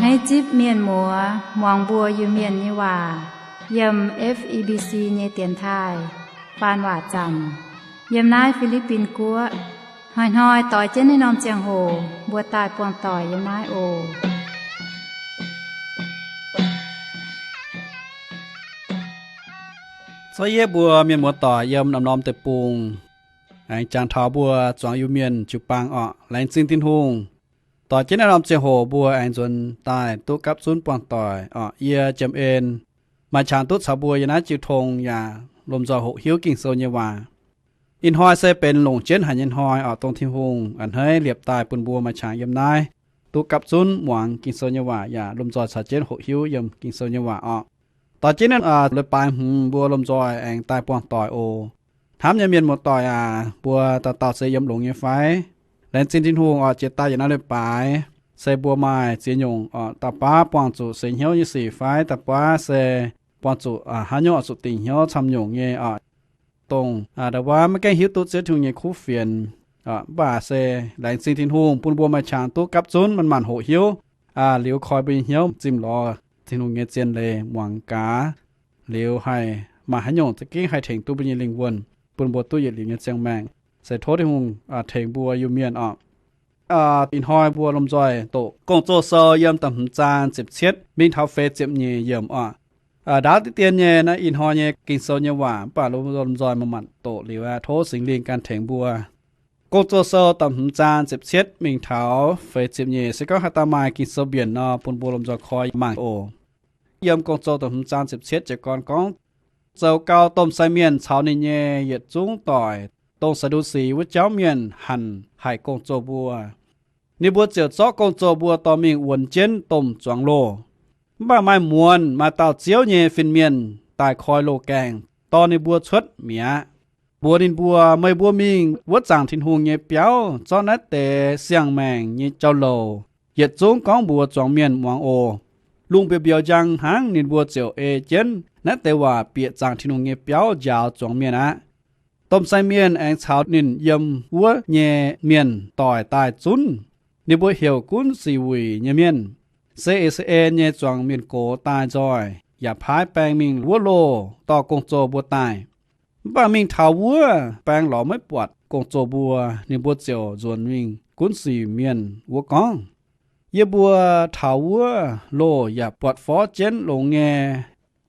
Hneiv zipv mienh muoz muangx mbuo Iu-Mienh nyei waac yiem F E B C nyei dienx taaih faan waac zanc yiem naaiv Fi^li^bin Guoqv. Hnoi-hnoi doix jienv naaiv norm ziangh hoc mbuo daaih buangh doic yiem naaiv oc. Zorqv yie mbuo mienh muoz-doic yiem norm-norm deic-bung aengx jangx taux mbuo zuangx Iu-Mienh jiu-baang orqc. Laengz zingh Tin-Hungh, doix jienv naaiv norm ziangh hoc mbuo aengx nzuonx daaih duqv gapv zunv buangh doic orqc. Yie Jiem En maaih qangx duqv caux mbuo yiem naaiv jiu tong yaac lomh nzoih hoqc hiuv Ging-Sou nyei waac. Ih hnoi se benx longc jienv haic nyei hnoi orqc, dongh Tin-Hungh a'hneiv liepc daaih bun mbuo maaih qangx yiem naaiv duqv gapv zunv muangx Ging-Sou nyei waac yaac lomh nzoih caux jienv hoqc hiuv yiem Ging-Sou nyei waac orqc. Doix jienv naaiv leiz-baaix hmz mbuo lomh nzoih aengx daaih buangh doic oc. Hnamv nyei mienh muoz-doic aac, mbuo dauh dauh se yiem longx nyei fai? Laengz zingh Tin-Hungh orqc, jiex daaih yiem naaiv leiz-baaix se mbuo maaih ziex nyungc orqc, dauh baav buangh zuqc seix hnyouv nyei sic fai dauh baav se buangh zuqc haaix nyungc oix zuqc dingc hnyouv camv nyungc nyei orqc. Dongh ndau wuov maiv gaengh hiuv duqv Ziouv Tin-Hungh nyei kuv fienx, mv baac se laengz zingh Tin-Hungh bun mbuo maaih qangx duqv gapv zunv manc-manc hoqc hiuv, liuz koi mbuo nyei hnyouv zimh lorz Tin-Hungh nyei zien leiz muangx gaax, liuz haih maaih haaix nyungc za'gengh haih tengx duqv mbuo nyei lingh wuonh, bun mbuo duqv yietc liuz nyei ziangh maengc. Se tov Tin-Hungh tengx mbuo Iu-Mienh orqc. Ih hnoi mbuo lomh nzoih doqc Gong-Zoh Sou yiem da'hmz zaang ziepc cietv mingh taux feix ziepc nyeic yiemc orqc. Ndaauv diqv dien nyei naaiv ih hnoi nyei Ging-Sou nyei waac, mv baac lomh nzoih manc-manc doqc liuz aqv, tov Singx Lingh ganh tengx mbuo. Gong-Zoh Sou da'hmz zaang ziepc cietv mingh taux feix ziepc nyeic se gorngv haaix dauh maaih Ging-Sou mbienc nor, bun mbuo lomh nzoih koi mangc oc. Yiem Gong-Zoh da'hmz zaang ziepc cietv jiez gorn gorngv, zoux gau domh sai mienh caux ninh nyei yietc zungv doic, dongh Saa^ndu^si wuov jauv mienh, hanc haic gong-zoh mbuo. Ninh mbuo ziouc zorqv gong-zoh mbuo dorh mingh wuonx jienv domh zuangx loh. Mv baac maaih muonz maaih dauh Ziouv nyei fin-mienh daaih koi loh gaengh, dorh ninh mbuo cuotv mi'aqv, mbuox ninh mbuo, Meih mbuo mingh wuov zaangc Tin-Hungh nyei biauv zorqv naaiv deix siang-maengc nyei jauv-louc yietc zungv gorngv mbuox zuangx mienh muangx oc. Lungh mbiouh mbiouh njang hnangv, ninh mbuo ziouc ei jienv naaiv deix waac bieqc zaangc Tin-Hungh nyei biauv njaaux zuangx mienh aqv. Domh sai mienh aengx caux ninh yiem wuov nyei mienh doic daaih zunv. Ninh mbuo heuc Gunv Sic Wuic nyei mienh, se I^saa^laa^en nyei zuangx mienh gox daaih nzoih, yaac paaiv baeng mingh wuov loh dorh gong-zoh mbuo daaih. Mv baac mingh taux wuov, baeng lorz maiv buatc gong-zoh mbuo. Ninh mbuo ziouc nzuonx mingh gunv sic mienh wuov gorngv, Yie mbuo taux wuov loh yaac buatc forv jienv longx nyei.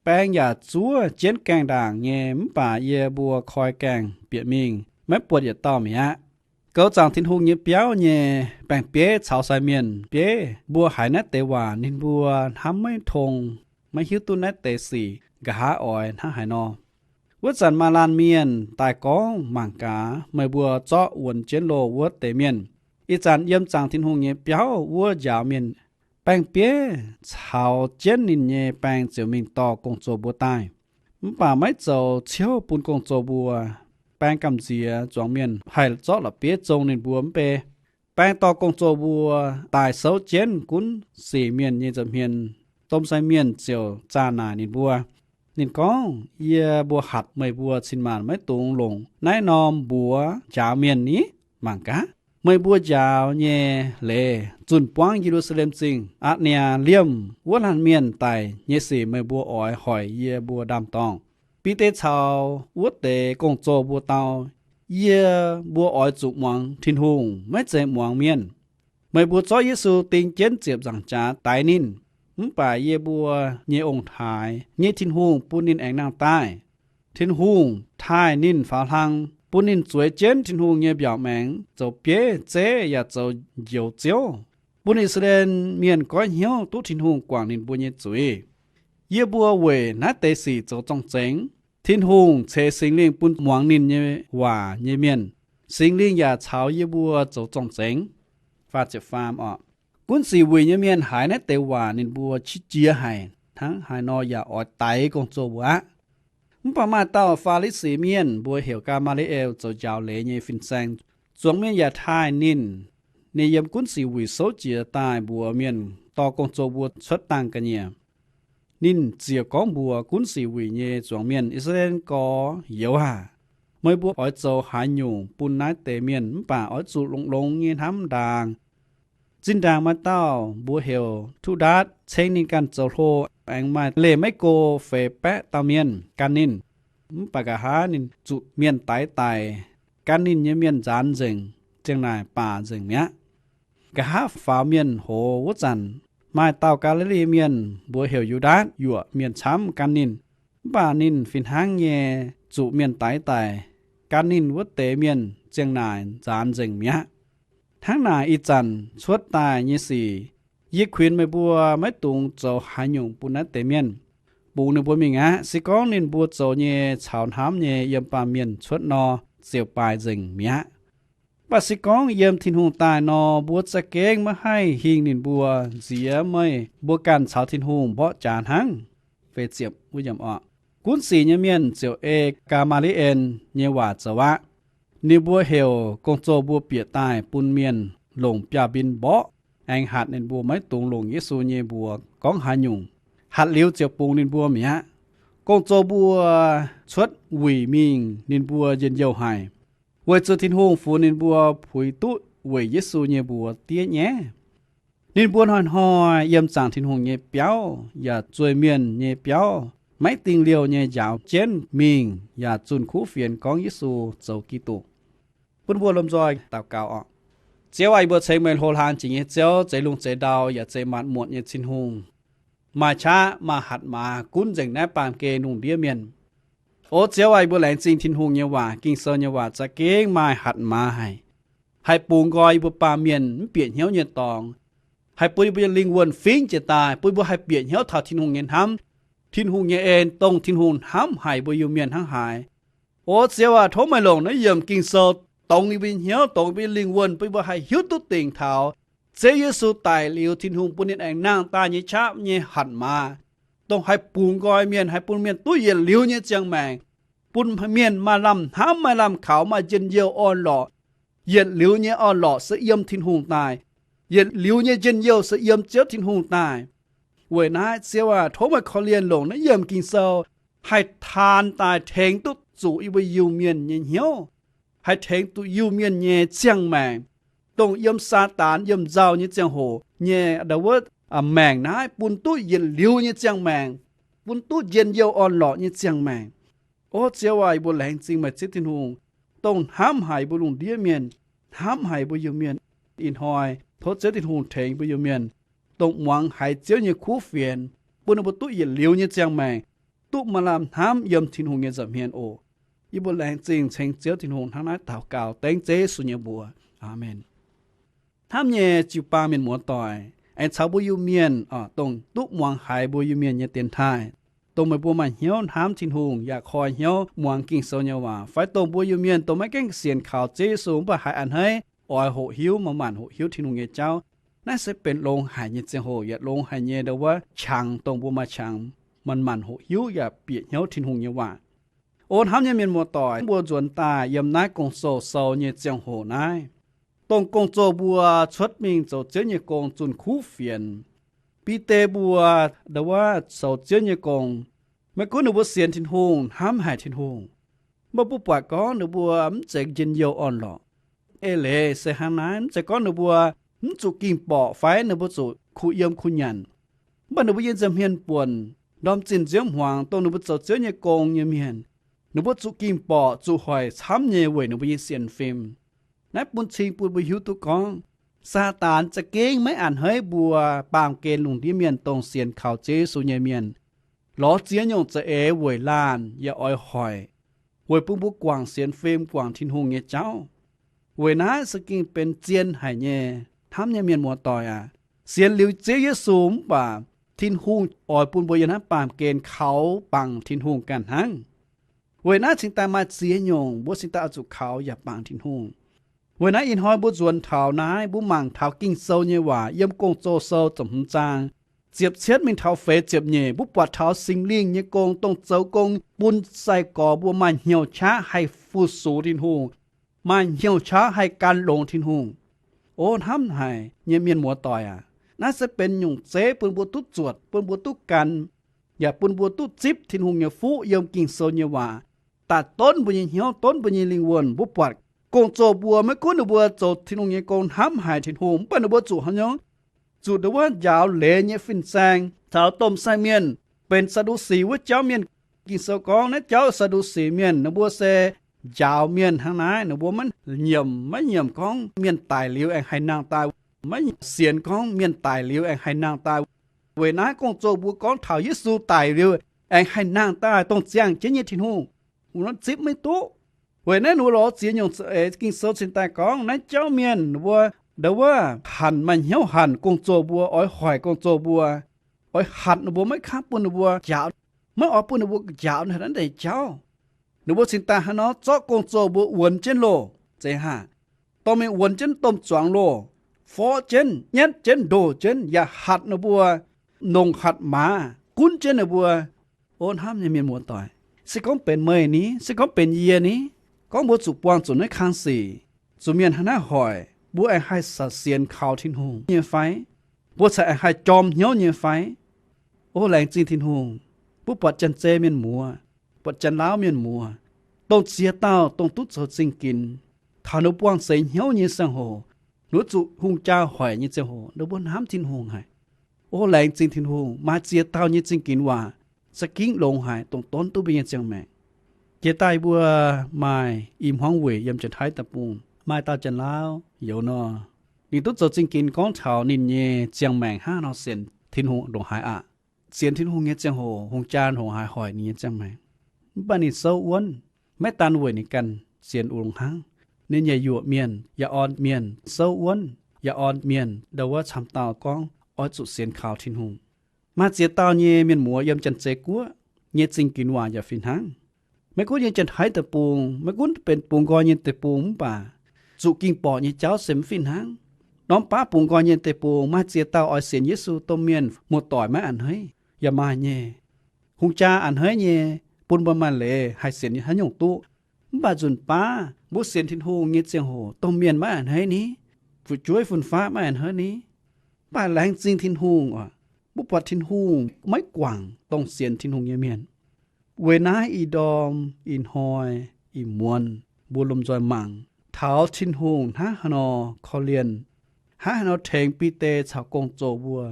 Baeng yaac zuov jienv gaengh ndaangc nyei, mv baac yie mbuo koi gaengh bieqc mingh maiv buatc yietc dauh mi'aqv. Goux zaangc Tin-Hungh nyei biauv nyei baeng-bieiv caux sai mienh bieiv mbuo haiz naaiv deix waac, ninh mbuo hnamv maiv tong, maiv hiuv duqv naaiv deix sic nqa'haav oix hnangv haaix nor. Wuov zanc maaih laanh mienh daaih gorngv, Mangc gaax, meih mbuo zorqv wuonx jienv loh wuov deix mienh, ih zanc yiem zaangc Tin-Hungh nyei biauv wuov njaaux mienh. Baeng-bieiv caux jienv ninh nyei baeng ziouc mingh dorh gong-zoh mbuo daaih, mv baac maiv zoux ciouv bun gong-zoh mbuo. Baeng gamh nziex zuangx mienh haih zorqv la'bieiv zong ninh mbuo mv bei. Baeng dorh gong-zoh mbuo daaih souv jienv gunv sic mienh nyei nza'hmien. Domh sai mienh ziouc zaah naaic ninh mbuo. Ninh gorngv, Yie mbuo hatc meih mbuo cin-maanc maiv dungx longc naaiv norm mbuox njaaux mienh ni. Mangc gaax, meih mbuo njaaux nyei leiz zunh buangv Ye^lu^saa^lem Zingh aqc niaa liemh wuov laanh mienh daic nyei sic meih mbuo oix hoic yie mbuo ndaam-dorngh. Bide caux wuov deix gong-zoh mbuo dau, Yie mbuo oix zuqc muangx Tin-Hungh, maiv zeiz muangx mienh. Meih mbuo zorqv Yesu ding jienv ziepc nzaangc jaax daix ninh, mv baac yie mbuo nyei ong-taaix nyei Tin-Hungh bun ninh aengx nangh daaih. Tin-Hungh taaih ninh faaux hlang, bun ninh zueiz jienv Tin-Hungh nyei mbiaauc maengx, zoux bieiv zeiv yaac zoux Njoux Ziouv, bun I^saa^laa^en Mienh goiv hnyouv duqv Tin-Hungh guangc ninh mbuo nyei zuiz. Yie mbuo weic naaiv deix sic zoux zorng-zengx. Tin-Hungh ceix Singx Lingh bun muangx ninh nyei waac nyei mienh. Singx Lingh yaac caux yie mbuo zoux zorng-zengx. Gunv sic wuic nyei mienh haiz naaiv deix waac ninh mbuo qiex jiez haic, hnangv haaix nor yaac oix daix gong-zoh mbuo aqv. Mv baac maaih dauh Faa^li^si Mienh, mbuo heuc Gaa^maa^li^en, zoux njaaux leiz nyei fin-saeng. Zuangx mienh yaac taaih ninh. Ninh yiem gunv sic wuic souv jiez daaih mbuox mienh dorh gong-zoh mbuo cuotv dangh ga'nyiec. Ninh ziec gorngv mbuox gunv sic wuic nyei zuangx mienh, I^saa^laa^en Gorx youz aah! Meih mbuo oix zoux haaix nyungc bun naaiv deix mienh mv baac oix zuqc longx-longx nyei hnamv ndaangc? Zinh ndaangc maaih dauh mbuox heuc Tuqv Ndaatv, ceng ninh ganh zoux hlo, aengx maaih leih maiv go feix baeqv dauh mienh gan ninh. Mv baac nqa'haav ninh zuqc mienh daix daic, gan ninh nyei mienh nzaanx nzengc, ziang naaic baac nzengc mi'aqv. Nqa'haav faaux mienh hoz wuov zanc, maaih dauh Gaa^li^li Mienh mbuox heuc Yu^ndaatv yuoqc mienh camv gan ninh. Mv baac ninh fih hnangv nyei zuqc mienh daix daic, gan ninh wuov deix mienh ziang naaic nzaanx nzengc mi'aqv. Hnangv naaic ih zanc cuotv daaih nyei sic, yie kuinx meih mbuo maiv dungx zoux haaix nyungc bun naaiv deix mienh. Bungx ninh mbuo mingh aqv. Se gorngv ninh mbuo zoux nyei caux hnamv nyei yiem baamh mienh cuotv nor, ziouc baaix nzengc mi'aqv. Mv baac se gorngv yiem Tin-Hungh daaih nor, mbuo za'gengh maiv haih hingh ninh mbuo. Nziex meih mbuo ganh caux Tin-Hungh mborqv jaax hnangv. Gunv sic nyei mienh ziouc ei Gaa^maa^li^en nyei waac zoux aqv. Ninh mbuo heuc gong-zoh mbuo bieqc daaih bun mienh longc biaav-mbin mborqv, aengx hatc ninh mbuo maiv dungx longc Yesu nyei mbuox gorngv haaix nyungc. Hatc liuz ziouc bungx ninh mbuo mi'aqv. Gong-zoh mbuo cuotv wuic mingh, ninh mbuo njien-youh haic, weic zuqc Tin-Hungh funx ninh mbuo puix duqv weic Yesu nyei mbuox diev nyaiv. Ninh mbuo hnoi-hnoi yiem zaangc Tin-Hungh nyei biauv yaac zueih mienh nyei biauv maiv dingh liouh nyei njaaux jienv mingh yaac zunh kuv fienx gorngv Yesu zoux Giduc. Bun mbuo lomh nzoih daux gaux oc. Ziouv aac, yie mbuo ceng meih hlo hlang jiex nyei Ziouv, zeix lungh zeix ndau yaac zeix maanc muotc nyei Tin-Hungh, maaih qaqv maaih hatc maaz gunv nzengc naaiv baamh gen lungh ndiev mienh. O Ziouv aac, yie mbuo laengz zingh Tin-Hungh nyei waac, Ging-Sou nyei waac za'gengh maaih hatc maaz haic, haih bungx nqoi yie mbuo baamh mienh mv bieqc hnyouv nyei dorngx, haih bun yie mbuo nyei lingh wuonh fingv jiez daaih, bun mbuo haih bieqc hnyouv taux Tin-Hungh nyei hnamv. Tin-Hungh nyei en, dongh Tin-Hungh hnamv haic mbuo Iu-Mienh hnangv haaix. O Ziouv aac, tov meih longc naaiv yiemc Ging-Sou dongz yie mbuo nyei hnyouv, dongz yie mbuo nyei lingh wuonh, bun yie mbuo haih hiuv duqv dingc taux Ziouv Yesu daic liuz, Tin-Hungh bun ninh aengx nangh daaih nyei qaqv nyei hatc maaz, dongh haih bungx nqoi mienh, haih bun mienh duqv yietc liuz nyei ziangh maengc, bun mienh maaih lamh hnamv, maaih lamh kaux, maaih njien-youh orn-lorqc. Yietc liuz nyei orn-lorqc se yiem Tin-Hungh daaih. Yietc liuz nyei njien-youh se yiem Ziouv Tin-Hungh daaih. Weic naaiv, Ziouv aac, tov meih korv-lienh longc naaiv yiemc Ging-Sou haih taan daaih tengx duqv zuqc yie mbuo Iu-Mienh nyei hnyouv, haih tengx duqv Iu-Mienh nyei ziangh maengc, dongh yiem Saadaan yiem nzauh nyei ziangh hoc nyei ndo wuov maengc naaiv bun duqv yietc liuz nyei ziangh maengc, bun duqv njien-youh orn-lorqc nyei ziangh maengc. O Ziouv aac, yie mbuo laengz zingh meih Ziouv Tin-Hungh, dongh hnamv haic mbuo lungh ndiev mienh, hnamv haic mbuo Iu-Mienh. Ih hnoi tov Ziouv Tin-Hungh tengx mbuo Iu-Mienh, dongh muangx haiz Ziouv nyei kuv fienx, bun ninh mbuo duqv yietc liuz nyei ziangh maengc, duqv maaih lamh hnamv yiem Tin-Hungh nyei nza'hmien oc. Yie mbuo laengz zingh ceng Ziouv Tin-Hungh hnangv naaiv daux gaux dengv Ziouv Yesu nyei mbuox. Aamen. Hnamv nyei jiu-baang mienh muoz-doic, aengx caux mbuo Iu-Mienh, dongh duqv muangx haiz mbuo Iu-Mienh nyei dienx taaih, dongh meih mbuo maaih hnyouv hnamv Tin-Hungh yaac koi hnyouv muangx Ging-Sou nyei waac, fai dongh mbuo Iu-Mienh dongh maiv gaengh sienx kaux Ziouv Yesu mv baac haiz a'hneiv oix hoqc hiuv, manc-manc hoqc hiuv Tin-Hungh nyei jauv, naaiv se benx longx haic nyei ziangh hoc yaac longx haic nyei ndo wuov qangx dongh mbuo maaih qangx manc-manc hoqc hiuv yaac bieqc hnyouv Tin-Hungh nyei waac. O hnamv nyei mienh muoz-doic, mbuo nzuonx daaih yiem naaiv Gong-Zoh sou nyei ziangh hoc naaiv, dongh gong-zoh mbuo cuotv mingh zoux Ziouv nyei gong zunh kuv fienx. Bide mbuo ndo wuov zoux Ziouv nyei gong, maiv gunv ninh mbuo sienx Tin-Hungh, hnamv haic Tin-Hungh, mv baac mbuo buatc gorngv ninh mbuo mv zeiz njien-youh orn-lorqc. Eix leiz se hnangv naaiv, mv zeiz gorngv ninh mbuo mv zuqc ging-borqc fai ninh mbuo zuqc kuh yiem kuh nyanc, mv baac ninh mbuo nyei nza'hmien buonc, ndorm zinh nziouv hmuangx dongh ninh mbuo zoux Ziouv nyei gong nyei mienh, ninh mbuo zuqc ging-borqc, zuqc hoic camv nyei weic ninh mbuo nyei sienx fim. Naaiv bun cing bun mbuo hiuv duqv gorngv Saadaan za'gengh maiv a'hneiv mbuo baamh gen lungh ndiev mienh dongh sienx kaux Ziouv Yesu nyei mienh, lorz ziex nyungc za'eix weic laanh yaac oix hoic, weic bun mbuo guangc sienx fim, guangc Tin-Hungh nyei jauv. Weic naaiv se ging benx zien haic nyei. Hnamv nyei mienh muoz-doic aac, sienx liuz Ziouv Yesu mv baac Tin-Hungh oix bun mbuo yiem naaiv baamh gen kaux bangc Tin-Hungh ganh hnangv. Weic naaiv cingx daaih maaih ziex nyungc mbuo cingx daaih oix zuqc kaux yaac bangc Tin-Hungh. Weic naaiv ih hnoi mbuo nzuonx taux naaiv, mbuo mangc taux Ging-Sou nyei waac yiem Gong-Zoh sou ziepc hmz zaang ziepc cietv mingh taux feix ziepc nyeic, mbuo buatc taux Singx Lingh nyei gong dongh zoux gong bun sai-gorx mbuo maaih hnyouv qaqv haih fu-sux Tin-Hungh, maaih hnyouv qaqv haih gan longx Tin-Hungh. O hnamv haic nyei mienh muoz-doic aac, naaiv se benx nyungc zeiv bun mbuo duqv zuotc, bun mbuo duqv gan, yaac bun mbuo duqv zipv Tin-Hungh nyei fuqv yiem Ging-Sou nyei waac daaih donv mbuo nyei hnyouv, donv mbuo nyei lingh wuonh. Mbuo buatc gong-zoh mbuo, maiv gunv ninh mbuo zoux Tin-Hungh nyei gong hnamv haic Tin-Hungh, mv baac ninh mbuo zuqc haaix nyungc? Zuqc ndongc wuov njaaux leiz nyei fin-saeng caux domh sai mienh, benx Saa^ndu^si wuov jauv mienh. Ging-Sou gorngv naaiv jauv Saa^ndu^si mienh ninh mbuo se njaaux mienh hnangv naaiv. Ninh mbuo maiv nyiemc, maiv nyiemc gorngv mienh daic liuz aengx haih nangh daaih, maiv sienx gorngv mienh daic liuz aengx haih nangh daaih. Weic naaiv gong-zoh mbuo gorngv taux Yesu daic liuz aengx haih nangh daaih, dongh ziangh jienv nyei Tin-Hungh, wuov zipv maiv duqv. Weic naaiv ninh mbuo lorz ziex nyungc za'eix Ging-Sou cingx daaih gorngv naaiv jauv mienh ninh mbuo ndongc wuov hanc maaih hnyouv hanc gong-zoh mbuo, oix hoic gong-zoh mbuo, oix hatc ninh mbuo, maiv kangv bun ninh mbuo njaaux, maiv oix bun ninh mbuo njaaux naaiv deix jauv. Ninh mbuo cingx daaih hnangv nor zorqv gong-zoh mbuo wuonx jienv loh, zeiz haah, dorh mingh wuonx jienv domh zuangx loh, forv jienv, nyetv jienv, ndoh jienv, yaac hatc ninh mbuo, longc hatc maaz gunv jienv ninh mbuo. O hnamv nyei mienh muoz-doic, se gorngv benx meih ni, se gorngv benx yie ni, gorngv mbuo zuqc buangh zuqc naaiv kang sic, zuqc mienh hnangv naaiv hoic, mbuo aengx haih sienx kaux Tin-Hungh nyei fai? Mbuo cingx aengx haih jorm hnyouv nyei fai? O laengz zingh Tin-Hungh, mbuo buatc Janx-Zei mienh muoz, buatc Janx-Lauv mienh muoz, dongh ziex dauh dongh duqv zoux zingh ginx, taux ninh buangh seix hnyouv nyei ziangh hoc, ninh zuqc hungh jaa hoic nyei ziangh hoc, ninh mbuo hnamv Tin-Hungh haic. O laengz zingh Tin-Hungh, maaih ziex dauh nyei zingh ginx waac za'gengh longx haic, dongh donv duqv mbuo nyei ziangh maengc. Jiex daaih mbuo maaih i hmuangv weic yiem Janx-Taiv deic-bung maaih dauh Janx-Lauv youz nor, ninh duqv zoux zingh ginx gorngv taux ninh nyei ziangh maengc hnangv nor sienx Tin-Hungh ndongc haaix aqv. Sienx Tin-Hungh nyei ziangh hoc hungh jaa ndongc haaix hoic ninh nyei ziangh maengc. Mv baac ninh souv wuonv, maiv daan weic ninh ganh sienx longx hnangv, ninh yaac yuoqc mienh, yaac orn mienh, souv wuonv, yaac orn mienh ndongc wuov camv dauh gorngv oix zuqc sienx kaux Tin-Hungh. Maaih ziex dauh nyei mienh muoz yiem Janx-Zei Guoqv nyei zingh ginx waac yaac fih hnangv. Maiv gunv yiem Janx-Taiv deic-bung, maiv gunv benx bungx nqoi nyei deic-bung mv baac zuqc ging-borqc nyei jauv se mv fih hnangv. Norm baav bungx nqoi nyei deic-bung maaih ziex dauh oix sienx Yesu domh mienh muoz-doic maiv a'hneiv yaac maaih nyei. Hungh jaa a'hneiv nyei, bun mbuo maaih leiz haih sienx haaix nyungc duqv. Mv baac nzunc baav mbuo sienx Tin-Hungh nyei ziangh hoc domh mienh maiv a'hneiv ni, fu'jueiv fun-faqv maiv a'hneiv ni. Mv baac laengz zingh Tin-Hungh oc, mbuo buatc Tin-Hungh maiv guangc dongh sienx Tin-Hungh nyei mienh. Weic naaiv ih ndorm, ih hnoi, ih muonz mbuo lomh nzoih mangc taux Tin-Hungh hnangv haaix nor korv-lienh, hnangv haaix nor tengx Bide caux gong-zoh mbuo,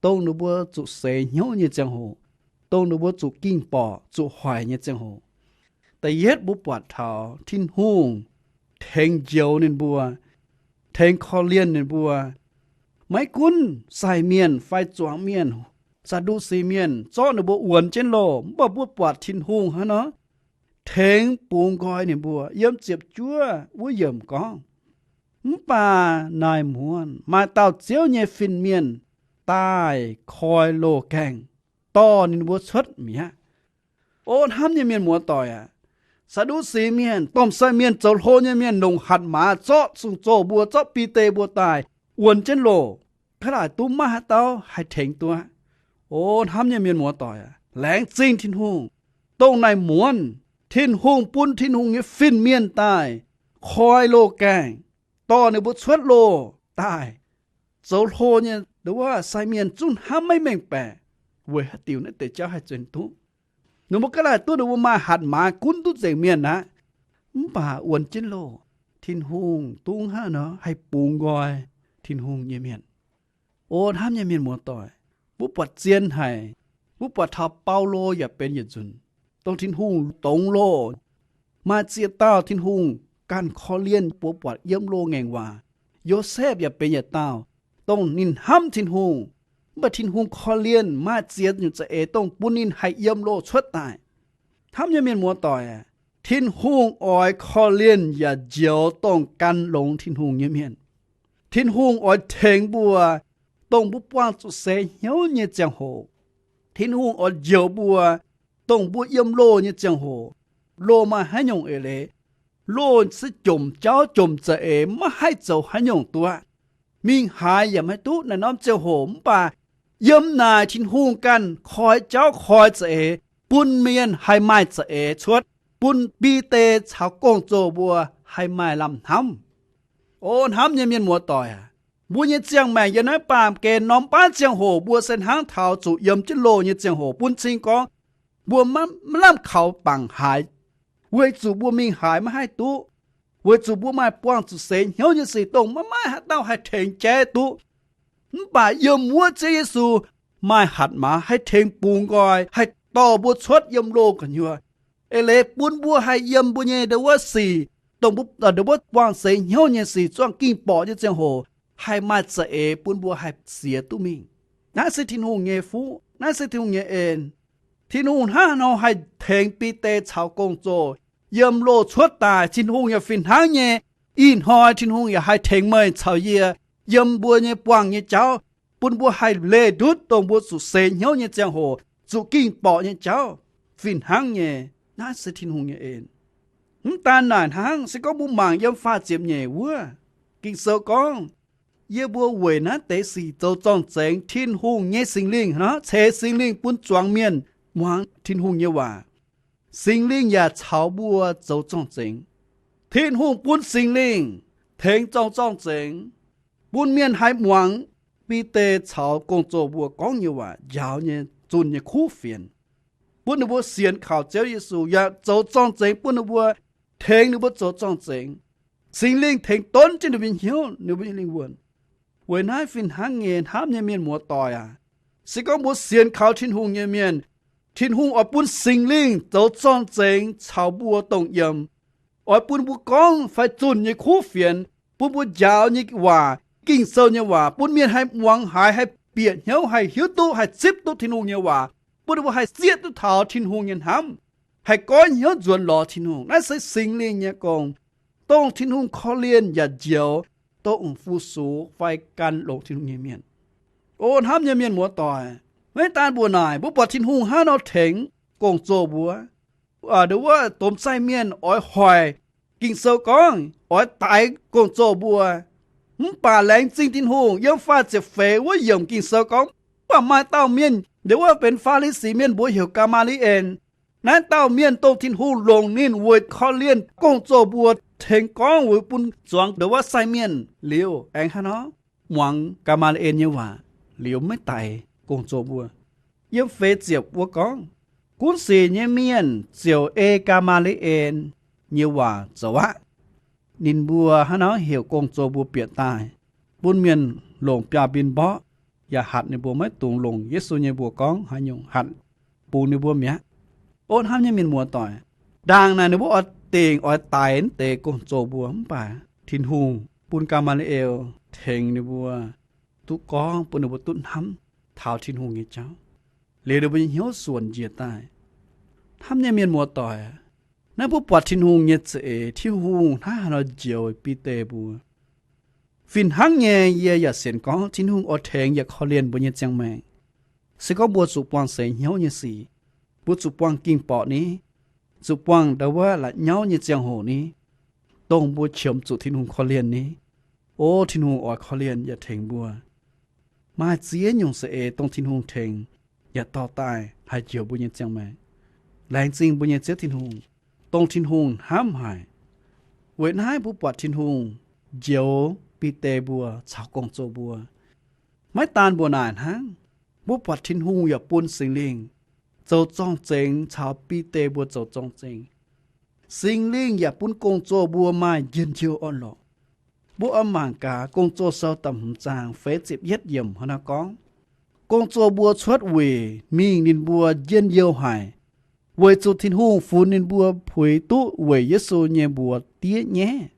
dongh ninh mbuo zuqc seix hnyouv nyei ziangh hoc, dongh ninh mbuo zuqc ging-borqc zuqc hoic nyei ziangh hoc. Da'yietv mbuo buatc taux Tin-Hungh tengx njoux ninh mbuo, tengx korv-lienh ninh mbuo. Maiv gunv sai mienh fai zuangx mienh, Saa^ndu^si mienh zorqv ninh mbuo wuonx jienv loh, mv baac mbuo buatc Tin-Hungh hnangv nor tengx bungx nqoi ninh mbuo. Yiem ziepc juov wuov yiemc gorngv, mv baac naaic muonz maaih dauh Ziouv nyei fin-mienh daaih koi loh gaengh, dorh ninh mbuo cuotv mi'aqv. O hnamv nyei mienh muoz-doic aac, Saa^ndu^si mienh, domh sai mienh, zoux hlo nyei mienh, longc hatc maaz zorqv gong-zoh mbuo, zorqv Bide mbuo daaih wuonx jienv loh, ga'laaic duqv maiv haaix dauh haih tengx duqv. O hnamv nyei mienh muoz-doic aac, laengz zingh Tin-Hungh, dongh naaic muonz Tin-Hungh bun Tin-Hungh nyei fin-mienh daaih koi loh gaengh, dorh ninh mbuo cuotv loh daaih. Zoux hlo nyei wuov sai mienh zungv hnamv maiv mengh baeqc weic haaix diuc naaiv deix jauv haih nzuonx duqv. Ninh mbuo ga'laaic duqv ninh mbuo maaih hatc maaz gunv duqv nzengc mienh aqv. Mv baac wuonx jienv loh, Tin-Hungh dungv hnangv nor haih bungx nqoi Tin-Hungh nyei mienh. O hnamv nyei mienh muoz-doic, mbuo buatc zien haic. Mbuo buatc taux Baulo yaac benx yietc nzunc, dongh Tin-Hungh dongz loh. Maaih ziex dauh Tin-Hungh ganh korv-lienh mbuo buatc yiem loh ngaengc waac. Yosepv yaac benx yietc dauh, dongh ninh hnamv Tin-Hungh, mv baac Tin-Hungh korv-lienh maaih ziex nyungc za'eix dongh bun ninh haih yiem loh cuotv daaih. Hnamv nyei mienh muoz-doic aac, Tin-Hungh oix korv-lienh yaac njoux dongh gan longx Tin-Hungh nyei mienh. Tin-Hungh oix tengx mbuo, dongh mbuo buangh zuqc seix hnyouv nyei ziangh hoc. Tin-Hungh oix njoux mbuo, dongh mbuo yiem loh nyei ziangh hoc. Loh maaih haaix nyungc eix leiz? Loh se jomc jauv jomc za'eix, maiv haih zoux haaix nyungc duqv. Mingh haaix yaac maiv duqv naaiv norm ziangh hoc. Mv baac yiem naaic Tin-Hungh ganh koi jauv koi za'eix, bun mienh haih maaih za'eix cuotv, bun Bide caux gong-zoh mbuo haih maaih lamh hnamv. O hnamv nyei mienh muoz-doic aac, mbuo nyei ziangh maengc yiem naaiv baamh gen norm baav ziangh hoc mbuo se hnangv taux zuqc yiem jienv loh nyei ziangh hoc bun cing gorngv mbuo maiv lamh kaux bangc haaix, weic zuqc mbuo mingh haaix maiv haih duqv. weic zuqc mbuo maaih buangh zuqc seix hnyouv nyei sic dongh maiv maaih haaix dauh haih tengx jaiv duqv. Mv baac yiem wuov Ziouv Yesu maaih hatc maaz haih tengx bungx nqoi, haih dorh mbuo cuotv yiem loh gu'nyuoz. Eix leiz bun mbuo haih yiem mbuo nyei ndo wuov sic, dongh mbuo ndo wuov buangh seix hnyouv nyei sic zuangx ging borqc nyei ziangh hoc, haih maaih za'eix bun mbuo haih siex duqv mingh. Naaiv se Tin-Hungh nyei fuqv, naaiv se Tin-Hungh nyei en. Tin-Hungh hnangv haaix nor haih tengx Bide caux gong-zoh yiem loh cuotv daaih, Tin-Hungh yaac fih hnangv nyei. Ih hnoi Tin-Hungh yaac haih tengx meih caux yie yiem mbuo nyei buangh nyei jauv, bun mbuo haih leih ndutv dongh mbuo zuqc seix hnyouv nyei ziangh hoc, zuqc ging borqc nyei jauv. Fih hnangv nyei, naaiv se Tin-Hungh nyei en. Mv daan naaic hnangv, se gorngv mbuo mangc yiem faah ziepc nyeic wuov, Ging-Sou gorngv, yie mbuo weic naaiv deix sic zoux zorng-zengx, Tin-Hungh nyei Singx Lingh nor, ceix Singx Lingh bun zuangx mienh muangx Tin-Hungh nyei waac. Singx Lingh yaac caux mbuo zoux zorng-zengx. Tin-Hungh bun Singx Lingh tengx zoux zorng-zengx, bun mienh haih muangx Bide caux gong-zoh mbuo gorngv nyei waac, njaaux nyei, zunh nyei kuv fienx, bun ninh mbuo sienx kaux Ziouv Yesu, yaac zoux zorng-zengx bun ninh mbuo, tengx ninh mbuo zoux zorng-zengx. Singx Lingh tengx donv jienv ninh mbuo nyei hnyouv, ninh mbuo nyei lingh wuonh. Weic naaiv fih hnangv nyei, hnamv nyei mienh muoz-doic aac, se gorngv mbuo sienx kaux Tin-Hungh nyei mienh, Tin-Hungh oix bun Singx Lingh zoux zorng-zengx caux mbuo dongh yiem, oix bun mbuo gorngv fai zunh nyei kuv fienx, bun mbuo njaaux nyei waac, Ging-Sou nyei waac, bun mienh haih muangx haiz, haih bieqc hnyouv, haih hiuv duqv, haih zipv duqv Tin-Hungh nyei waac, bun ninh mbuo haih zieqv duqv taux Tin-Hungh nyei hnamv, haih goiv hnyouv nzuonx lorz Tin-Hungh. Naaiv se Singx Lingh nyei gong, dongh Tin-Hungh korv-lienh yaac njoux dongh fu-sux fai gan longx Tin-Hungh nyei mienh. O hnamv nyei mienh muoz-doic, maiv daan mbuoqc naaic, mbuo buatc Tin-Hungh hnangv nor tengx gong-zoh mbuo. Ndo wuov domh sai mienh oix hoic, Ging-Sou gorngv oix daix gong-zoh mbuo. Mv baac laengz zingh Tin-Hungh, yiem faah ziepc feix wuov yiemc Ging-Sou gorngv, mv baac maaih dauh mienh, ndo wuov benx Faa^li^si Mienh, mbuox heuc Gaa^maa^li^en. Naaiv dauh mienh dongh Tin-Hungh longc ninh weic korv-lienh gong-zoh mbuo, tengx gorngv weic bun zuangx ndo wuov sai mienh liuz, aengx hnangv nor muangx Gaa^maa^li^en nyei waac liuz maiv daix gong-zoh mbuo. Yiem feix ziepc wuov gorngv, gunv sic nyei mienh ziouc ei Gaa^maa^li^en nyei waac zoux aqv. Ninh mbuo hnangv nor heuc gong-zoh mbuo bieqc daaih, bun mienh longc biaav-mbin mborqv, yaac hatc ninh mbuo maiv dungx longc Yesu nyei mbuox gorngv haaix nyungc, hatc bungx ninh mbuo mi'aqv. O hnamv nyei mienh muoz-doic, ndaangc naaic ninh mbuo oix dingc oix daix naaiv deix gong-zoh mbuo, mv baac Tin-Hungh bun Gaa^maa^li^en tengx ninh mbuo duqv gorngv, bun ninh mbuo duqv hnamv taux Tin-Hungh nyei jauv, liuz ninh mbuo nyei hnyouv suonc njiec daaih. Hnamv nyei mienh muoz-doic, naaiv mbuo buatc Tin-Hungh nyei za'eix, Tin-Hungh hnangv haaix nor njoux Bide mbuo. Fih hnangv nyei, yie yaac sienx gorngv Tin-Hungh oix tengx yaac korv-lienh mbuo nyei ziangh maengc. Se gorngv mbuo zuqc buangh seix hnyouv nyei sic, mbuo zuqc buangh ging-borqc ni, zuqc buangh ndo wuov la'nyauv nyei ziangh hoc ni, dongh mbuo qiemx zuqc Tin-Hungh korv-lienh ni, o Tin-Hungh oix korv-lienh yaac tengx mbuo. Maaih ziex nyungc za'eix dongh Tin-Hungh tengx yaac dorh daaih haih njoux mbuo nyei ziangh maengc. Laengz zingh mbuo nyei Ziouv Tin-Hungh, dongh Tin-Hungh hnamv haic. Weic naaiv mbuo buatc Tin-Hungh njoux Bide mbuo caux gong-zoh mbuo. Maiv daan mbuoqc naaic hnangv, mbuo buatc Tin-Hungh yaac bun Singx Lingh zoux zorng-zengx caux Bide mbuo zoux zorng-zengx. Singx Lingh yaac bun gong-zoh mbuo maaih njien-youh orn-lorqc. Mbuo oix mangc gaax Gong-Zoh Sou da'hmz zaang feix ziepc yietv yiemc hnangv naaiv gorngv, gong-zoh mbuo cuotv wuic mingh ninh mbuo njien-youh haic, weic zuqc Tin-Hungh funx ninh mbuo puix duqv weic Yesu nyei mbuox diev nyaiv.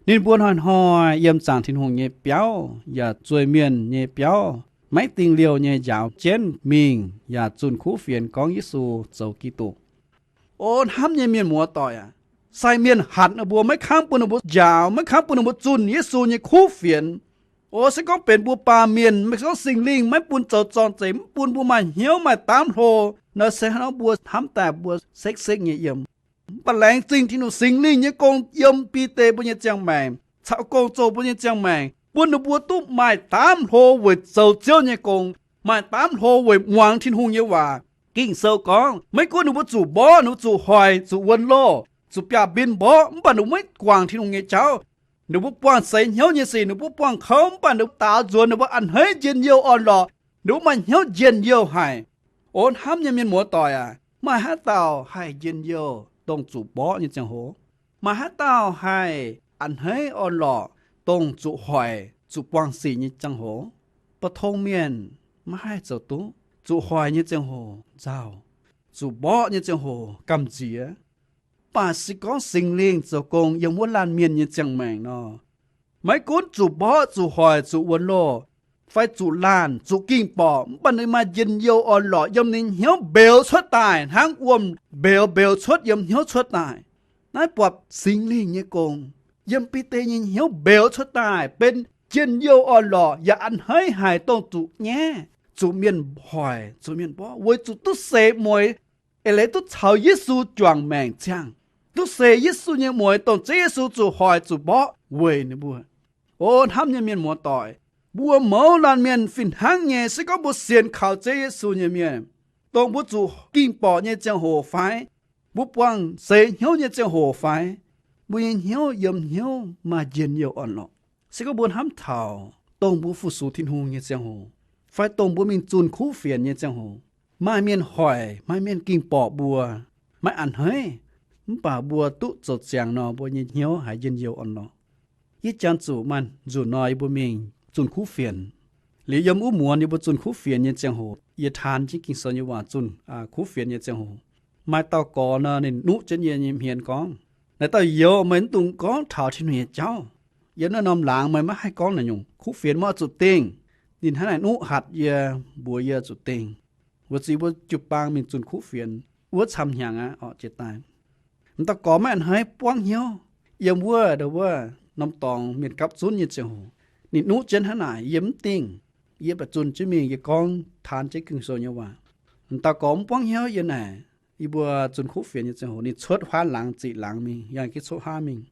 Ninh mbuo hnoi-hnoi yiem zaangc Tin-Hungh nyei biauv yaac zueih mienh nyei biauv maiv dingh liouh nyei njaaux jienv mingh yaac zunh kuv fienx gorngv Yesu zoux Giduc. O hnamv nyei mienh muoz-doic aac, sai mienh hatc ninh mbuo, maiv kangv bun ninh mbuo njaaux, maiv kangv bun ninh mbuo zunh Yesu nyei kuv fienx. O se gorngv benx mbuo baamh mienh, maiv gorngv Singx Lingh maiv bun zoux zorng-zengx, mv bun mbuo maaih hnyouv maaih daamv hlo, naaiv se hnangv mbuo hnamv daaih mbuo sekv-sekv nyei yiem. Mv baac laengz zingh Tin-Hungh, Singx Lingh nyei gong yiem Bide mbuo nyei ziangh maengc caux gong-zoh mbuo nyei ziangh maengc, bun ninh mbuo duqv maaih daamv hlo weic zoux Ziouv nyei gong, maaih daamv hlo weic muangx Tin-Hungh nyei waac. Ging-Sou gorngv, maiv gunv ninh mbuo zuqc mborqv, ninh mbuo zuqc hoic, zuqc wuonx loh, zuqc biaav-mbin mborqv, mv baac ninh mbuo maiv guangc Tin-Hungh nyei jauv. Ninh mbuo buangh seix hnyouv nyei sic, ninh mbuo buangh kouv, mv baac ninh mbuo daaux nzuonx, ninh mbuo a'hneiv njien-youh orn-lorqc, ninh mbuo maaih hnyouv njien-youh haic. O hnamv nyei mienh muoz-doic aac, maaih haaix dauh haih njien-youh dongh zuqc mborqv nyei ziangh hoc? Maaih haaix dauh haih a'hneiv orn-lorqc, dongh zuqc hoic, zuqc buangh sic nyei ziangh hoc? Mbu'tong mienh maiv haih zoux duqv. Zuqc hoic nyei ziangh hoc nzauh, zuqc mborqv nyei ziangh hoc gamh nziex. Mv baac se gorngv Singx Lingh zoux gong yiem wuov laanh mienh nyei ziangh maengc nor, maiv gunv zuqc mborqv, zuqc hoic, zuqc wuonx loh, fai zuqc laanh, zuqc ging-borqc, mv baac ninh maaih njien-youh orn-lorqc yiem ninh hnyouv mbeux cuotv daaih hnangv wuom-mbeux mbeux cuotv yiem hnyouv cuotv daaih. Naaiv buatc Singx Lingh nyei gong yiem Bide nyei hnyouv mbeux cuotv daaih benx njien-youh orn-lorqc yaac a'hneiv haic dongh zuqc nyaiv, zuqc mienh hoic, zuqc mienh mborqv, weic zuqc duqv seix mueix, eix leiz duqv caux Yesu juangc maengc ziangh. Duqv seix Yesu nyei mueix, dongh Ziouv Yesu zuqc hoic zuqc mborqv weic ninh mbuo. O hnamv nyei mienh muoz-doic, mbuo mouz laanh mienh fih hnangv nyei, se gorngv mbuo sienx kaux Ziouv Yesu nyei mienh, dongh mbuo zuqc ging-borqc nyei ziangh hoc fai mbuo buangh seix hnyouv nyei ziangh hoc fai, mbuo nyei hnyouv yiem hnyouv maaih njien-youh orn-lorqc. Se gorngv mbuo hnamv taux dongh mbuo fu-sux Tin-Hungh nyei ziangh hoc, fai dongh mbuo mingh zunh kuv fienx nyei ziangh hoc, maaih mienh hoic, maaih mienh ging-borqc mbuo, maiv a'hneiv, mv baac mbuo duqv zoux ziangx nor, mbuo nyei hnyouv haiz njien-youh orn-lorqc. Yie jangx zuqc maaih nzunc nor yie mbuo mingh zunh kuv fienx. Liuz yiem wuov muonz yie mbuo zunh kuv fienx nyei ziangh hoc, yie taan jienv Ging-Sou nyei waac zunh kuv fienx nyei ziangh hoc, maaih dauh gorx nor, ninh nuqv jienv yie nyei hmien gorngv, Naaiv dauh youz, meih mv dungx gorngv taux Tin-Hungh nyei jauv. Yiem naaiv norm laangz meih maiv haih gorngv naaic nyungc. Kuv fienx maiv oix zuqc dingh. Ninh hnangv naaic nuqv hatc yie, mbuox yie zuqc dingh. Weic zuqc yie mbuo jiu-baang mingh zunh kuv fienx wuov camv hnyangx aqv, orqc, jiex daaih. M'dauh gorx maiv a'hneiv, buangv hnyouv. Yiem wuov, ndau wuov norm dorngx mienh gapv zunv nyei ziangh hoc, ninh nuqv jienv hnangv naaic, yie mv dingh. Yie baac zunh jienv mingh, yie gorngv taan jienv Ging-Sou nyei waac. M'dauh gorx mv buangv hnyouv. Yiem naaic yie mbuo zunh kuv fienx nyei ziangh hoc, ninh cuotv huaav laangz ziqc laangz mingh, yangh jienv cuotv huaav mingh.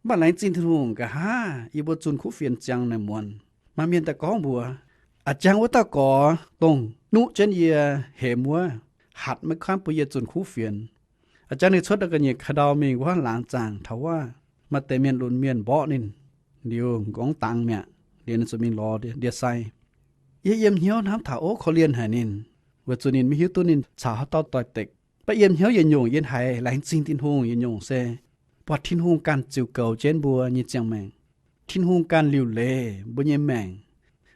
Mv baac laengz zingh Tin-Hungh, nqa'haav yie mbuo zunh kuv fienx ziangx naaic muonz, maaih mienh daaih gorngv mbuox, A'jang wuov dauh gorx dongh nuqv jienv yie hemx wuov, hatc maiv kangv bun yie zunh kuv fienx. A'jang ninh cuotv daaih ga'nyiec ka'ndau mingh wuov laangz zaangc taux wuov, maaih deix mienh lunx mienh mborqv ninh, liuz m'nqorngv dangx mi'aqv, liuz ninh zuqc mingh lorz ndie-sai. Yie yiem hnyouv hnamv taux, ov, korv-lienh haic ninh, weic zuqc ninh maiv hiuv duqv ninh caux haaix dauh doix-dekc. Mv baac yiem hnyouv yietc nyungc yie haiz laengz zingh Tin-Hungh, yietc nyungc se buatc Tin-Hungh ganh ziux goux jienv mbuo nyei ziangh maengc. Tin-Hungh ganh liuc leiz mbuo nyei maengc.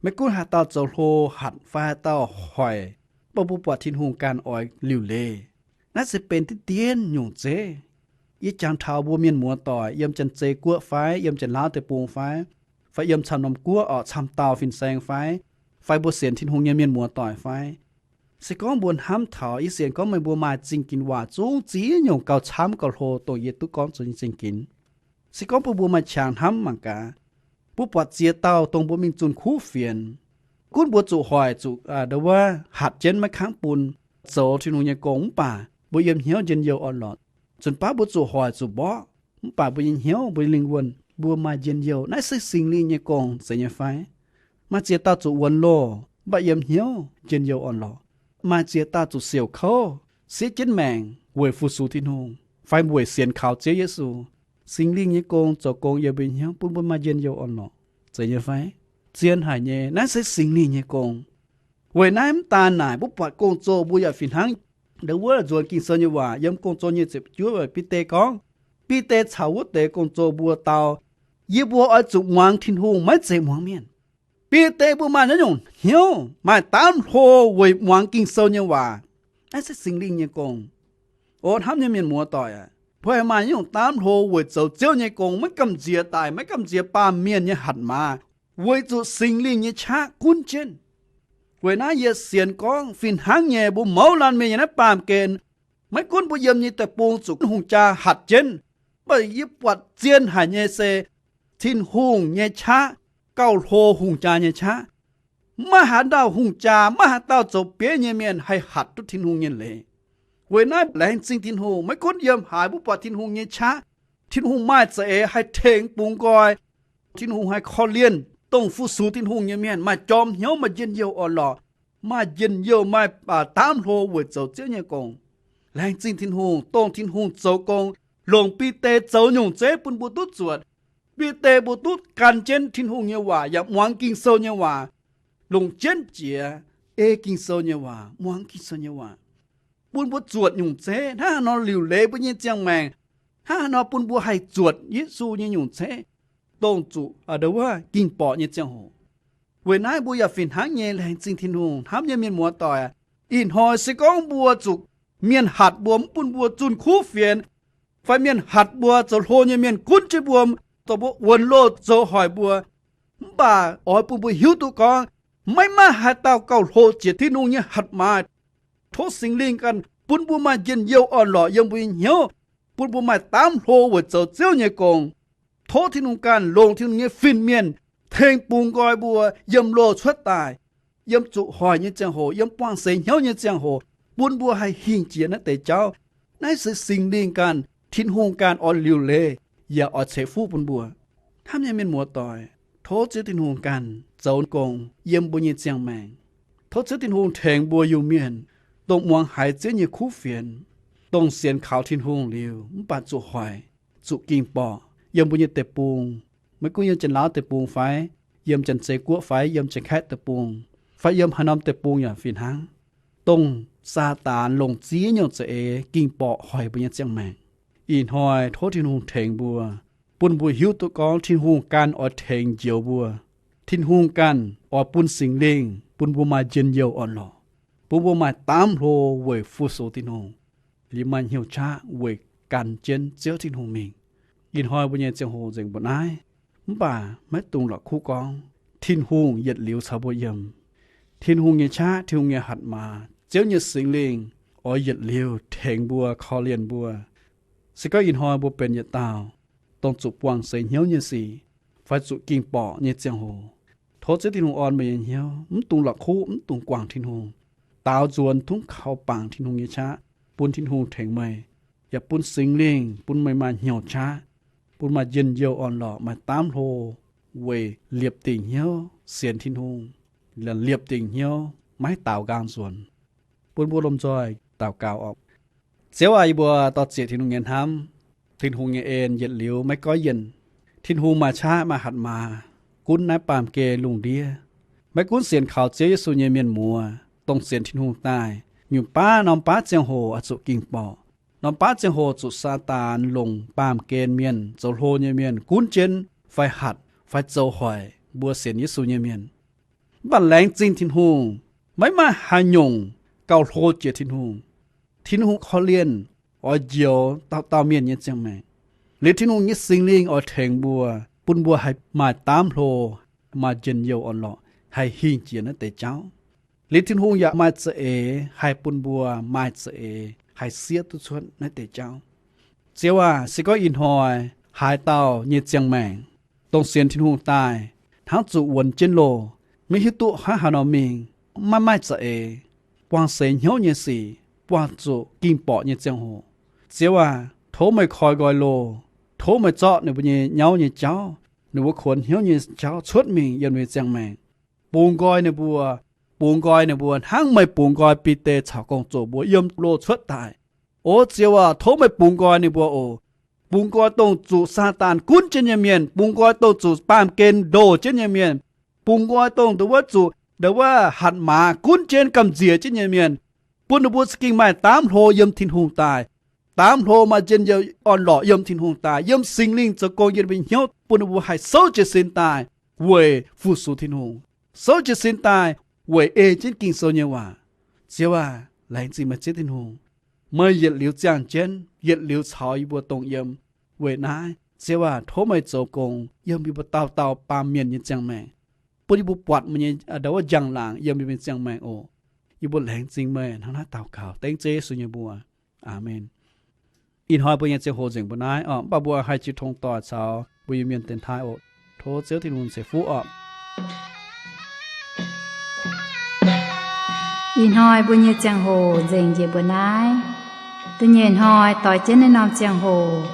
Maiv gunv haaix dauh zoux hlo hatc fai haaix dauh hoic, mv baac mbuo buatc Tin-Hungh ganh oix liuc leiz. Naaiv se benx diqv dien nyungc zeiv. Yie jangx taux mbuo mienh muoz-doic yiem Janx-Zei Guoqv fai yiem Janx-Laauv deic-bung fai, fai yiem camv norm guoqv, orqc, camv dauh fin-saeng fai, fai mbuo sienx Tin-Hungh nyei mienh muoz-doic fai, se gorngv mbuo hnamv taux, yie sienx gorngv meih mbuo maaih zingh ginx waac zungv ziex nyungc gauh camv gauh hlo dongh yie duqv gorngv zoux nyei zingh ginx. Se gorngv bun mbuo maaih qangx hnamv mangc gaax, mbuo buatc ziex dauh dongh mbuo mingh zunh kuv fienx, gunv mbuo zuqc hoic, zuqc, aa, ndau wuov hatc jienv maiv kangv bun zoux Tin-Hungh nyei gong, mv baac mbuo yiem hnyouv njien-youh orn-lorqc. Nzunc baav mbuo zuqc hoic zuqc mborqv, mv baac mbuo nyei hnyouv, mbuo nyei lingh wuonh, mbuo maaih njien-youh. Naaiv se Singx Lingh nyei gong, zeiz nyei fai? Maaih ziex dauh zuqc wuonx loh, mv baac yiem hnyouv njien-youh orn-lorqc. Maaih ziex dauh zuqc siouc kouv, siev jienv maengc weic fu-sux Tin-Hungh fai weic sienx kaux Ziouv Yesu. Singx Lingh nyei gong zoux gong yiem mbuo hnyouv, bun mbuo maaih njien-youh orn-lorqc, zeiz nyei fai? Zien haic nyei. Naaiv se Singx Lingh nyei gong. Weic naaiv mv daan naaic, mbuo buatc gong-zoh mbuo yaac fih hnangv ndau wuov nzuonx Ging-Sou nyei waac yiem Gong-Zoh nyic ziepc juov, Bide gorngv, Bide caux wuov deix gong-zoh mbuo dau, Yie mbuo oix zuqc muangx Tin-Hungh, maiv zeiz muangx mienh. Bide mbuo maaih naaiv nyungc hnyouv, maaih daamv hlo weic muangx Ging-Sou nyei waac. Naaiv se Singx Lingh nyei gong. O hnamv nyei mienh muoz-doic aac, mbuo haih maaih naaiv nyungc daamv hlo weic zoux Ziouv nyei gong, maiv gamh nziex daic, maiv gamh nziex baamh mienh nyei hatc maaz, weic zuqc Singx Lingh nyei qaqv gunv jienv. Weic naaiv yie sienx gorngv fih hnangv nyei, mbuo mouz laanh mienh yiem naaiv baamh gen, maiv gunv mbuo yiem nyei deic-bung zuqc hungh jaa hatc jienv, mv baac yie buatc zien haic nyei se Tin-Hungh nyei qaqv gauh hlo hungh jaa nyei qaqv. Maiv haaix dauh hungh jaa, maiv haaix dauh zoux bieiv nyei mienh haih hatc duqv Tin-Hungh nyei leiz. Weic naaiv laengz zingh Tin-Hungh, maiv gunv yiem haaix mbuo buatc Tin-Hungh nyei qaqv, Tin-Hungh maaih za'eix haih tengx bungx nqoi. Tin-Hungh haih korv-lienh dongh fu-sux Tin-Hungh nyei mienh, maaih jorm hnyouv, maaih njien-youh orn-lorqc, maaih njien-youh, maaih daamv hlo weic zoux Ziouv nyei gong. Laengz zingh Tin-Hungh, dongh Tin-Hungh zoux gong, longc Bide zoux nyungc zeiv bun mbuo duqv zuotc. Bide mbuo duqv gan jienv Tin-Hungh nyei waac yaac muangx Ging-Sou nyei waac, longc jienv jiex ei Ging-Sou nyei waac, muangx Ging-Sou nyei waac, bun mbuo zuotc nyungc zeiv. Hnangv haaix nor liuc leiz mbuo nyei ziangh maengc, Hnangv haaix nor bun mbuo haih zuotc Yesu nyei nyungc ceqv, dongh zuqc ndo wuov ging-borqc nyei ziangh hoc. Weic naaiv mbuo yaac fih hnangv nyei laengz zingh Tin-Hungh hnamv nyei mienh muoz-doic aac. Ih hnoi se gorngv mbuo zuqc mienh hatc mbuo, mv bun mbuo zunh kuv fienx, fai mienh hatc mbuo, zoux hlo nyei mienh gunv jienv mbuo, dongh mbuo wuonx loh zoux hoic mbuo, mv baac oix bun mbuo hiuv duqv gorngv maiv maaih haaix dauh gauh hlo jiex Tin-Hungh nyei hatc maaz. Tov Singx Lingh ganh bun mbuo maaih njien-youh orn-lorqc yiem mbuo nyei hnyouv, bun mbuo maaih daamv hlo weic zoux Ziouv nyei gong. Tov Tin-Hungh ganh longc Tin-Hungh nyei fin-mienh tengx bungx nqoi mbuo yiem loh cuotv daaih, yiem zuqc hoic nyei ziangh hoc, yiem buangh seix hnyouv nyei ziangh hoc, bun mbuo haih hingh jiex naaiv deix jauv. Naaiv se Singx Lingh ganh, Tin-Hungh ganh oix liuc leiz yaac oix ceix fuqv bun mbuo. Hnamv nyei mienh muoz-doic, tov Ziouv Tin-Hungh ganh zoux gong yiem mbuo nyei ziangh maengc. Tov Ziouv Tin-Hungh tengx mbuo Iu-Mienh, dongh muangx haiz Ziouv nyei kuv fienx, dongh sienx kaux Tin-Hungh liuz mv baac zuqc hoic, zuqc ging-borqc yiem mbuo nyei deic-bung, maiv gunv yiem Janx-Laauv deic-bung fai yiem Janx-Zei Guoqv fai yiem Janx-Kaeqv deic-bung, fai yiem haaix norm deic-bung yaac fih hnangv, dongh Saadaan longc ziex nyungc za'eix ging-borqc hoic mbuo nyei ziangh maengc. Ih hnoi tov Tin-Hungh tengx mbuo, bun mbuo hiuv duqv gorngv Tin-Hungh ganh oix tengx njoux mbuo. Tin-Hungh ganh oix bun Singx Lingh bun mbuo maaih njien-youh orn-lorqc, bun mbuo maaih daamv hlo weic fu-sux Tin-Hungh, liuz maaih hnyouv qaqv weic gan jienv Ziouv Tin-Hungh mingh. Ih hnoi mbuo nyei ziangh hoc nzengc mbuo naaiv, mv baac maiv dungx la'kuqv gorngv Tin-Hungh yietc liuz caux mbuo yiem. Tin-Hungh nyei qaqv, Tin-Hungh nyei hatc maaz, Ziouv nyei Singx Lingh oix yietc liuz tengx mbuo, korv-lienh mbuo. Se gorngv ih hnoi mbuo benx yietc dauh dongh zuqc buangh seix hnyouv nyei sic fai zuqc ging-borqc nyei ziangh hoc, tov Ziouv Tin-Hungh orn meih nyei hnyouv, mv dungx la'kuqv, mv dungx guangc Tin-Hungh. Daaux nzuonx tungv kaux bangc Tin-Hungh nyei qaqv, bun Tin-Hungh tengx meih, yaac bun Singx Lingh bun meih maaih hnyouv qaqv, bun maaih njien-youh orn-lorqc, maaih daamv hlo weic liepc dingc hnyouv sienx Tin-Hungh, liepc dingc hnyouv maiv daaux nqaang nzuonx. Bun mbuo lomh nzoih daux gaux oc. Ziouv aac, yie mbuo dor-ziec Tin-Hungh nyei hnamv, Tin-Hungh nyei en yietc liuz maiv goiv yienh. Tin-Hungh maaih qaqv maaih hatc maaz gunv naaiv baamh gen lungh ndiev. Maiv gunv sienx kaux Ziouv Yesu nyei mienh muoz, dongh sienx Tin-Hungh daaih, nyungc baav norm baav ziangh hoc oix zuqc ging-borqc. Norm baav ziangh hoc zuqc Saadaan longc baamh gen mienh, zoux hlo nyei mienh gunv jienv fai hatc fai zoux hoic mbuo sienx Yesu nyei mienh. Mv baac laengz zingh Tin-Hungh, maiv maaih haaix nyungc gauh hlo jiex Tin-Hungh. Tin-Hungh korv-lienh oix njoux dauh dauh mienh nyei ziangh maengc. Liuz Tin-Hungh nyei Singx Lingh oix tengx mbuo, bun mbuo haih maaih daamv hlo, maaih njien-youh orn-lorqc, haih hingh jiex naaiv deix jauv. Liuz Tin-Hungh yaac maaih za'eix haih bun mbuo maaih za'eix haih siev duqv cuotv naaiv deix jauv. Ziouv aac, se gorngv ih hnoi haaix dauh nyei ziangh maengc, dongh sienx Tin-Hungh daaih, hnangv zuqc wuonx jienv loh, maiv hiuv duqv hnangv haaix nor mingh, maiv maaih za'eix, buangh seix hnyouv nyei sic, buangh zuqc ging-borqc nyei ziangh hoc, Ziouv aac, tov meih koi nqoi loh, tov meih zorqv ninh mbuo nyei nyauv nyei jauv, ninh mbuo kuonx hnyouv nyei jauv cuotv mingh yiem ninh mbuo nyei ziangh maengc. Bungx nqoi ninh mbuo, bungx nqoi ninh mbuo hnangv meih bungx nqoi Bide caux gong-zoh mbuo yiem loh cuotv daaih. O Ziouv aac, tov meih bungx nqoi ninh mbuo oc. Bungx nqoi dongh zuqc Saadaan gunv jienv nyei mienh, bungx nqoi dongh zuqc baamh gen ndoh jienv nyei mienh, bungx nqoi dongh ndo wuov zuqc ndo wuov hatc maaz gunv jienv gamh nziex jienv nyei mienh, bun ninh mbuo za'gengh maaih daamv hlo yiem Tin-Hungh daaih. Daamv hlo maaih njien-youh orn-lorqc yiem Tin-Hungh daaih, yiem Singx Lingh zoux gong yiem ninh mbuo hnyouv, bun ninh mbuo haih souv jiez sin daaih weic fu-sux Tin-Hungh, souv jiez sin daaih weic ei jienv Ging-Sou nyei waac. Ziouv aac, laengz zingh meih Ziouv Tin-Hungh. Meih yietc liuz ziangh jienv, yietc liuz caux yie mbuo dongh yiem. Weic naaiv, Ziouv aac, tov meih zoux gong yiem yie mbuo dauh dauh baamh mienh nyei ziangh maengc, bun yie mbuo buatc meih nyei ndo wuov njang-laangc yiem yie mbuo nyei ziangh maengc oc. Yie mbuo laengz zingh meih hnangv naaiv daux gaux dengv Ziouv Yesu nyei mbuox. Aamen. Ih hnoi mbuo nyei ziangh hoc nzengc mbuo naaiv oc, mv baac mbuo haih jiu tong doic caux mbuo Iu-Mienh dienx taaih oc. Tov Ziouv Tin-Hungh ceix fuqv oc. Ih hnoi mbuo nyei ziangh hoc nzengc njiec mbuo naaiv. Da'nyeic hnoi doix jienv naaiv norm ziangh hoc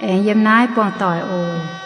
aengx yiem naaiv buangh doic oc.